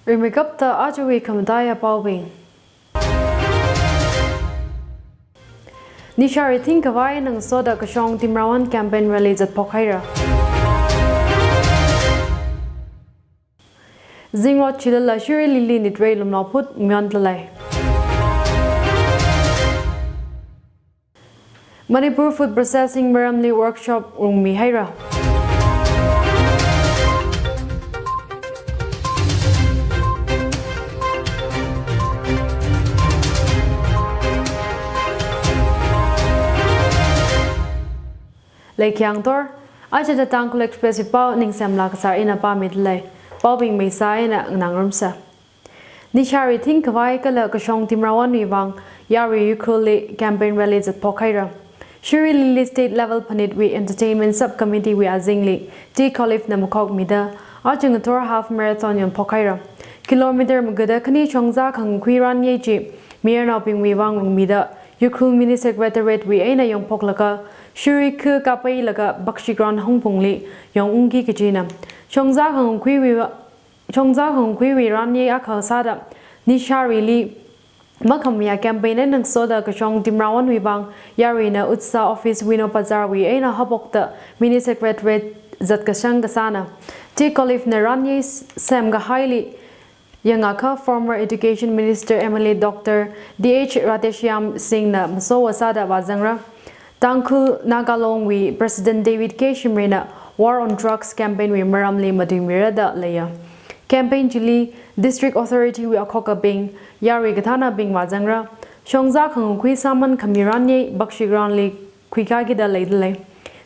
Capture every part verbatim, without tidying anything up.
Rimeikapta ajawui khamataiya paobing. Nishāri thingkhavai eina ngasoda Kashong Timrawon campaign rally zatphok haira. Zingrot chilala Shirui Lily nitrei lumlaophut mayon talei. Manipur food processing maramli workshop rungmi haira. Leikhiang thor, aja The Tangkhul Express wui pao Ningsemla Kasar ina pāmi talei. Paobing maisa ina nganāngarumsa. Nishāri thingkhavai kala Kashong Timrawonwui vang Yarui Ukhrulli campaign rally zatphok haira. Shirui Lily State Level Phanitwui Entertainment Sub Committee wui azingli Tea Colif na makhokmida aja ngathor half marathon yonphok haira. Kilometer magada khani shongza khangakhui ranyei chi mayarnaobingwui vang rungmida Ukhrul Mini Secretariat wui eina yongphoklaga Shirui khu kapailaga Bakshi Ground hongphungli yongungki kajina. Shongza khangakhuiwui va- Shongza khangakhuiwui ranyei akha sāda nishārili makhamayā campaign eina ngasoda Kashong Timrawonwui vang Yaruina Utsa Office Wino Bazar wui eina haophokta Mini Secretariat zatkashang kasāna. Tea Colif na ranyei s- semkahaili yangakha former Education Minister M L A Doctor D H Radheshyam Singh na masowa sāda vāzangra. Tangkhul Naga Long wui President David K Shimray na War on Drugs campaign wui maramli matuimira da leiya. Campaign chili District Authority wui akhokabing, Yarui kathānabing vāzangra. Shongza khangakhui sāman khami ranyei Bakshi Ground li khuikakida leidalei.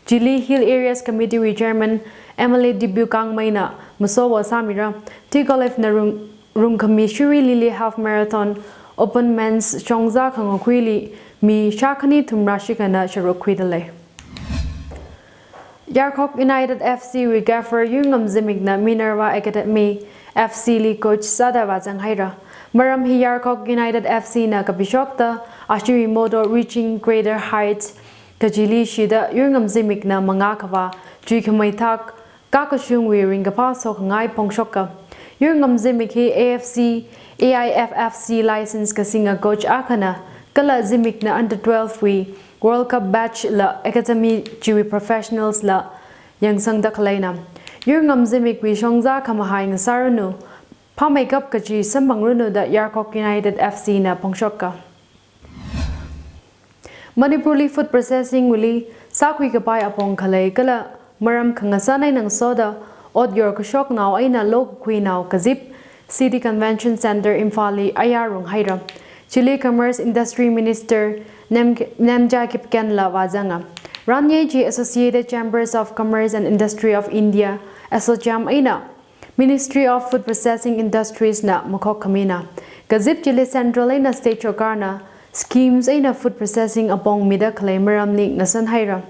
Chili Hill Areas Committee wui Chairman M L A Dipyu Kangmei na masowa sāmira. Tea Colif na rung- rungkhami Shirui Lily Half Marathon Open Men's shongza khangakhuili mi shākhani thumrā shikhana sharuk khuidalei. Yarkhok United F C wui Gaffer Yurngam Zimik na Minerva Academy F C li coach sāda vāzang haira. Maram hi Yarkhok United F C na kapishokta ajawui motto Reaching Greater Heights kajili shida Yurngam Zimik na mangā khavā chuikhamei thak kakashungwui ringkaphā sokhangai phongshoka. Yurngam Zimik hi A F C, A I F F C license kasinga coach akhana, kala Zimik na under twelve wui World Cup batch la academy chiwui professionals la yangsangda khaleina. Yurngam Zimikwui shongza khamahai ngasāranu, phāmeikap kaji samphangranu da Yarkhok United F C na phongshoka. Manipurli food processing wuili sākhui kapai apong khalei kala maram khangasan eina ngasoda ot yorkashoknao eina lokakhuinao kazip City Convention Centre Imphalli ayar rung haira. Chili Commerce Industry Minister Nem- Nemcha Kipgen la vāzanga. Ranyei chi Associated Chambers of Commerce and Industry of India, ASSOCHIM eina Ministry of Food Processing Industries na makhok khamina. Kazip chili Central eina State Sorkarna schemes eina food processing apong mida khalei maramli ngasan haira.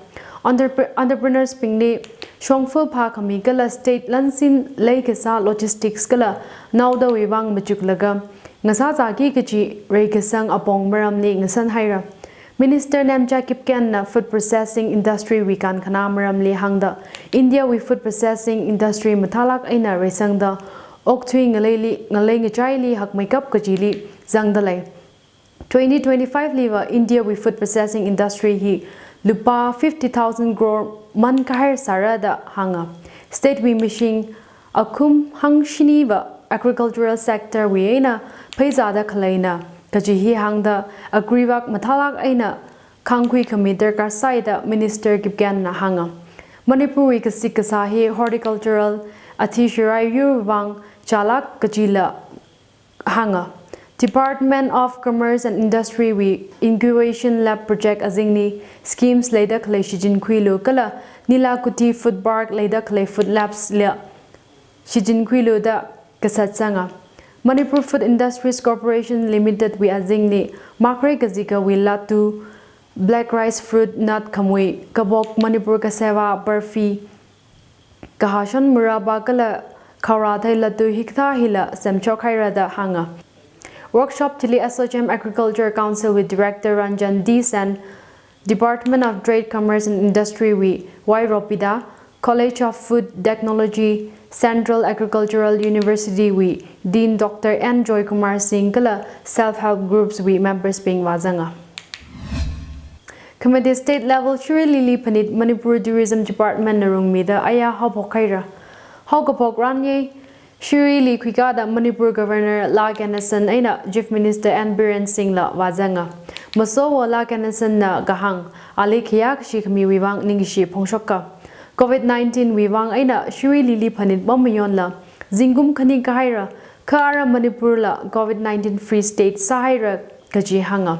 Entrep- entrepreneurs bingli shongfa phākhami kala state lansin leikasā logistics kala naodawui vang machuklaga ngasāzāki kaji reikasang apong maramli ngasan haira. Minister Nemcha Kipgen na food processing industry wui kankhana maramli hāngda, India wui food processing industry mathālāk eina reisangda, okthui ngaleili, ngalei ngachaili hakmeikap kajili zangdalei. Twenty twenty-five liva India wui food processing industry hi lupā fifty thousand crore man kahai sāra da hānga. State wui mashing akhum hangshiniva agricultural sector wui eina pheizāda khaleina kaji hi hāngda, agri vak mathālāk eina khangkhui khami darkar sāi da Minister Kipgen na hānga. Manipur wui kasik kasā hi horticultural athi shirai yur vang chālāk kajila hānga. Department of Commerce and Industry wui Incubation Lab Project azingli schemes leida khalei shichinkhuilu kala Nilakuthi Food Park leida khalei Food Labs la shichinkhuilu da kasat sanga. Manipur Food Industries Corporation Limited wui azingli makre kazikawui lattu, black rice fruit nut khamui, kabok Manipur kaseva barfi, kahashon muraba kala khaora thei lattu hikathā hila semshok haira da hānga. Workshop chili ASSOCHIM Agriculture Council wui Director Ranjan D Sen, Department of Trade, Commerce and Industry wui Y Ropida, College of Food Technology, Central Agricultural University wui Dean Doctor N Joy Kumar Singh kala self-help groups wui members bing vāzanga. Khamate state level Shirui Lily phanit Manipur Tourism Department na rungmida aya haophok haira. Haokaphok ranye Shirui Lily khuikada Manipur Governor La Ganesan eina Chief Minister N Biren Singh la vāzanga. Masowo La Ganesan na kahāng, ali khayākashi khamiwui vang ningkashi phongshoka. Covid nineteen wui vang eina Shirui Lily phanit mamayonla zingkum khani kahaira, kha ara Manipur la Covid nineteen free state sāhaira kaji hānga.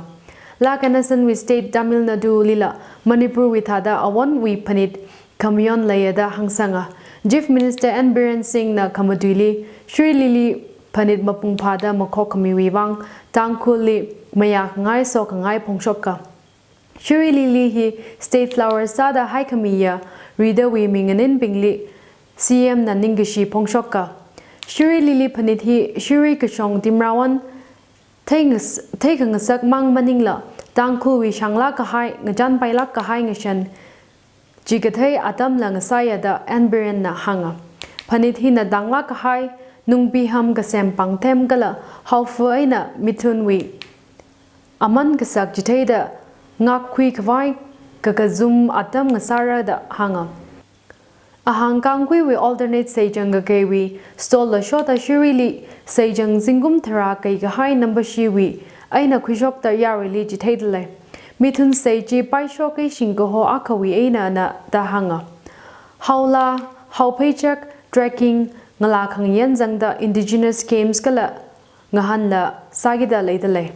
La Ganesan wui state Tamil Nadu lila Manipur wui thāda awonwui phanit khamayon leiya da hāngsanga. Chief Minister N Biren Singh na khamatuili Shirui Lily phanit mapung phāda makhok khamiwui vang Tangkhulli mayākhangai sokhangai phongshoka. Shirui Lily hi state flower sāda haikhamiya ridawui minganinbingli C M na ningkashi phongshoka. Shirui Lily phanit hi Shirui kashong Timrawon theingas-, theikhangasak mang maningla Tangkhulwui shanglāk kahai, ngachānpailāk kahai ngashan chikathei atamla ngasāya da N Biren na hānga. Phanit hina tānglāk kahai nungpiham kasem pāngthem kala haofa eina mithunwui aman kasak chitheida ngakkhui khavai kakazum atam ngasāra da hānga. Ahāng kangkhuiwui alternate seichang kakeiwui stall la shoda Shiruili seichang zingkum tharā kei kahai nambashiwui eina khuishokta yaruili chitheidalei. Mithun sei chi paishok eishing kaho akhawui einana da hānga. Haola, haopheichak, trekking, ngalā khangayān zangda indigenous games kala ngahānla sākida leidalei.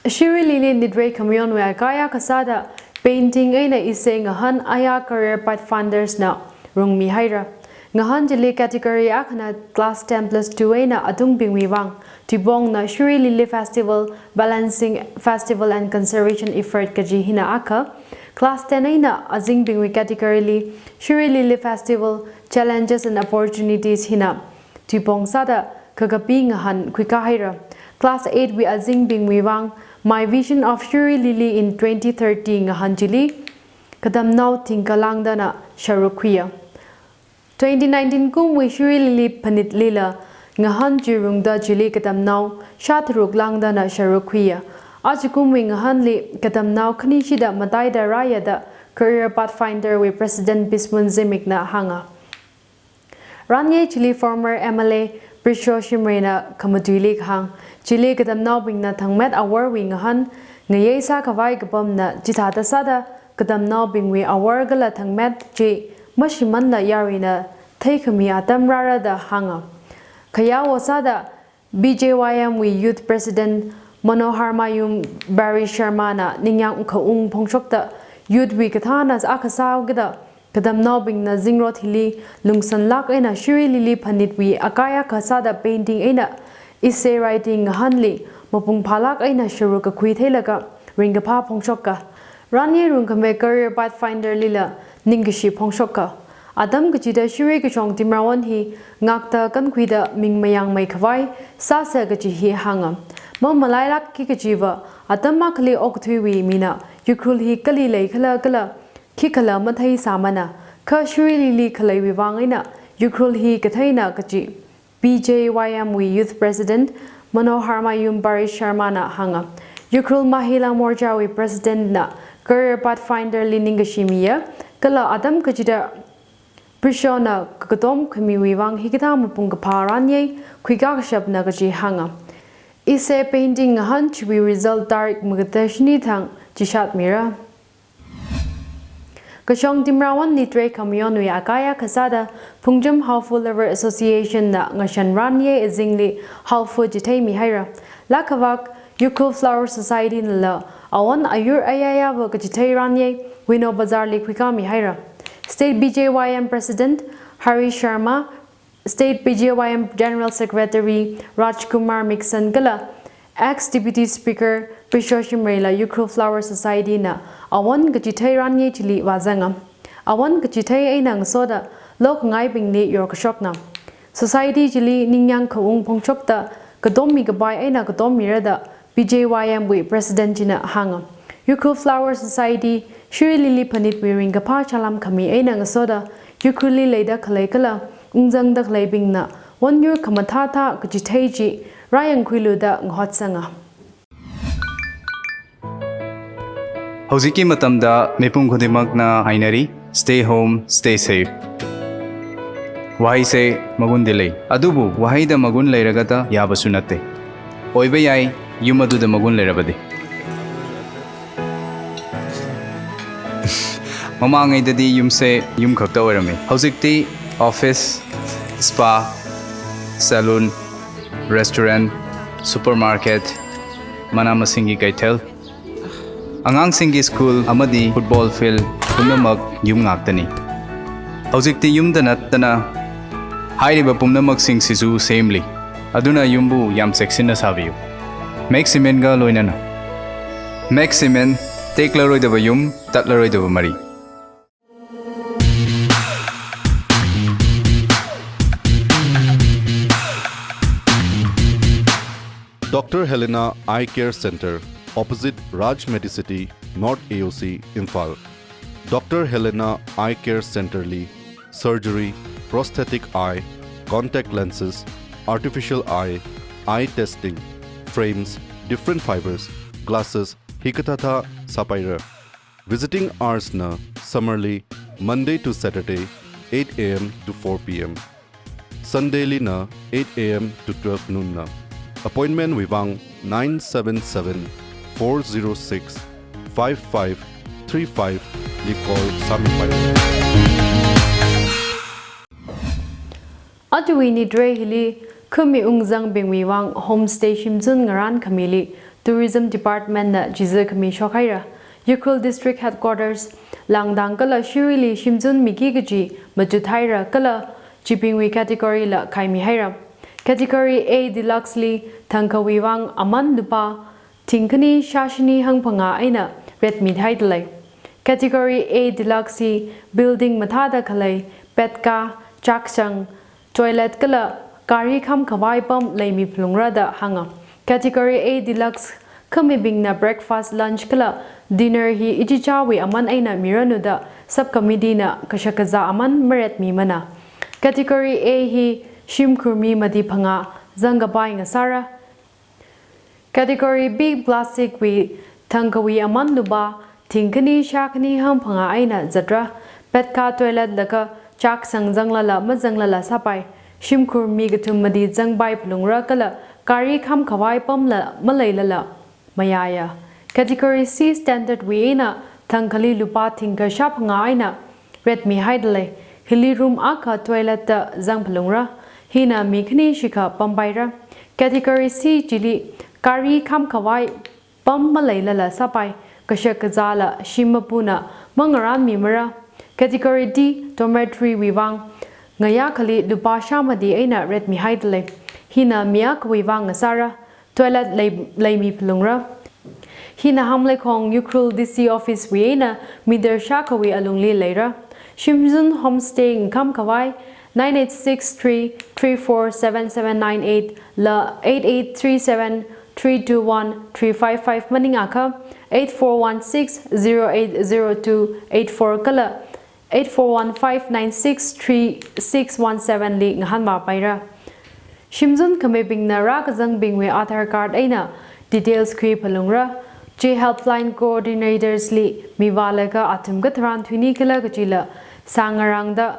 Shirui Lily nitrei khamayonwui akaya kasāda painting eina essay ngahān aya Career Pathfinders na rungmi haira. Ngahān chili category akhana class ten plus two eina atungbingwui vang, tuipongna Shirui Lily Festival Balancing Festival and Conservation Effort kaji hina akha, class ten eina azingbingwui category li Shirui Lily Festival Challenges and Opportunities hina tuipong sāda kakapi ngahān khuikā haira. Class eight wui azingbingwui vang My Vision of Shirui Lily in twenty thirty ngahān chili katamnao thingkha langdana sharuk khuiya. Twenty nineteen kumwui Shirui Lily phanitlila ngahān chi rungda chili katamnao shātharuk langdana sharuk khuiya. Ajakumwui ngahānli katamnao khanishida mataida rāya da Career Pathfinder wui President Bismun Zimik na hānga. Ranye chili former M L A Prisho Shimray na khamatuili kahāng, chili katamnaobingna thangmet awor wui ngahān ngayei sākhavai kapamna chithāda sāda katamnaobingwui awor kala thangmet chi mashimānla yaruina theikhami atam rāra da hānga. Khayawo sāda B J Y M wui Youth President Manoharmayum Barry Sharma na ningyāng khaung phongshokta youth wui kathāna akha sāhaokida katamnaobingna zingrot hili lungsanlāk eina Shirui Lily phanitwui akaya kasāda painting eina essay writing ngahānli mapung phālāk eina sharuk kakhui theilaga ringkaphā phongshoka. Ranye rungkhame Career Pathfinder lila ningkashi phongshoka. Atam kachida Shirui kashong Timrawon hi ngakta kankhuida ming mayāngmei khavai sāsa kaji hi hānga. Mamalailākki kajiva atam akhali okathuiwui mina Ukhrul hi kali leikhala kala khikhala matheisāmana, kha Shirui Lily khaleiwui vang eina Ukhrul hi katheina kaji B J Y M wui Youth President Manoharmayum Barry Sharma na hānga. Ukhrul Mahila Morcha wui President na Career Pathfinder li ningkashi miya, kala atam kachida Prisho na kakatom khamiwui vang hikathā mapung kaphā ranye khuikā kashapna kaji hānga. Essay painting ngahān chiwui result tarik makatā shini thang chishat mira. Kashong Timrawon nitrei khamayonwui akaya kasāda Phungcham Haofa Lover Association na ngashan ranye azingli haofa chitheimi haira. Lakhavak Ukhrul Flower Society nala awon ayur ayayava kachithei ranye Wino Bazar li khuikāmi haira. State B J Y M President Hari Sharma, State B J Y M General Secretary Rajkumar Mikson kala ex Deputy Speaker Prisho Shimray la Ukhrul Flower Society na awon kachithei ranye chili vāzanga. Awon kachithei eina ngasoda lokhangaibingli yorkashokna. Society chili ningyāng khaung phongshokta katommi kapai eina katommi rada B J Y M wui President china hānga. Ukhrul Flower Society, Shirui Lily Phanitwui ringkaphā salam khami eina ngasoda, Ukhrulli leida khalei kala ungzangda khaleibingna wonyur khamathāthā kachithei chi rāyangkhuilu da ngahotsanga. Hꯧzikki matamda mipum khudingmakna hainari, stay home, stay safe. Wahaise magundi lei. Adubu wahaida magun leiragada yabasu natte. Oiba yai, yum aduda magun leirabadi. Mamangaidadi yumse yum khakta oirame. Hozikti office, spa, salon, restaurant, supermarket, mana masinggi kaithel, angangsinggi school amadi football field pumnamak yum ngaktani. Hozikti yumda nattana hairiba pumnamaksing sisu semli. Aduna yumbu yam cheksinna sabiyu. Max Cement ga loinana. Max Cement, teklaroidaba yum, tatlaroidaba mari. Doctor Helena Eye Care Center, opposite Raj Medicity, North A O C, Imphal. Doctor Helena Eye Care Center li surgery, prosthetic eye, contact lenses, artificial eye, eye testing, frames, different fibers, glasses, hikathāthā sāpaira. Visiting hours na summer li Monday to Saturday, eight A M to four P M. Sunday li na eight A M to twelve noon na. Appointment wui vang nine seven seven, four zero six, five five three five li call sāmipaira. Ajawui nitrei hili khumi ungzangbingwui vang homestay shimzun ngarān khamili Tourism Department na chiza khami shokhaira. Ukhrul District Headquarters, Langdang kala Shiruili shimzun miki kaji machuthaira kala chibingwui category la khaimihaira. Category A Deluxe li thangkhawui vang aman lupā thingkhani shāshini hangphangā eina rate mihaidalei. Category A Deluxe hi building mathāda khalei, petkā, chakchang, toilet kala gari khamkhavai pam leimiphalungra da hānga. Category A Deluxe khamibingna breakfast, lunch kala dinner hi ichichāwui aman eina miranu da sub-committee na kashakazā aman maratmimana. Category A hi shimkhur mi mati phangā zangkapai ngasāra. Category B Classic wui thangkhawui aman lupā thingkhani shākhani hangphangā eina zatra. Petkā, toilet laga chakchang zanglala mazanglala sāpai. Shimkhur mi kathum mati zangpaiphalungra kala gari khamkhavai pamla maleilala mayāya. Category C Standard wui eina thangkhali lupā thingkha shāphangā eina rate mihaidalei. Hili room akha toilet da zangphalungra. Hina mi khani shikha pampaira. Category C chili gari khamkhavai pam maleilala sāpai, kashakazāla shim mapuna mangarānmimara. Category D dormitory wui vang ngayā khali lupā shāmati eina rate mihaidalei. Hina mi akhawui vang ngasāra. Toilet lei, leimiphalungra. Hina Hamleikhong Ukhrul D C office wui eina meter shākhawui alungli leira. Shimzun homestay ngakhamkhavai nine eight six three three four seven seven nine eight la eight eight three seven three two one three five five maningakha eight four one six zero eight zero two eight four kala eight four one five nine six three six one seven li ngahānvāpaira. Shimzun khamibingna rākazangbingwui Aadhaar card eina details khuiphalungra. Chi helpline coordinators li mivālaga athum katharan thuini khala kachila sāngarāngda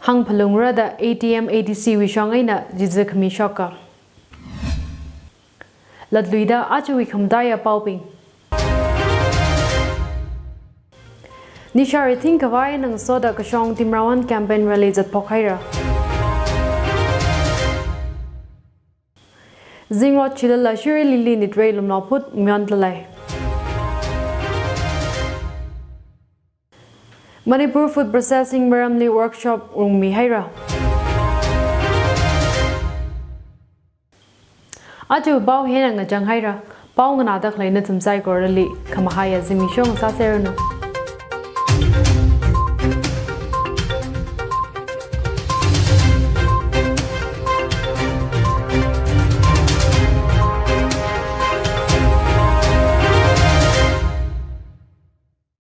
hāngphalungra da A D M A D C wui shong eina chiza khami shoka. Latluida ajawui khamataiya paobing. Nishari thingkhavai eina ngasoda kashong Timrawon campaign rally zatphokhaira. Zingrot chilala Shiruilili nitrei lumlao phut myon talai. Manipur Food Processing maramli workshop rungmihaira. Aja pao hina ngachang haira. Pao nganāda khalei nathum saikorali khamahaiya zimiksho ngasāseranu.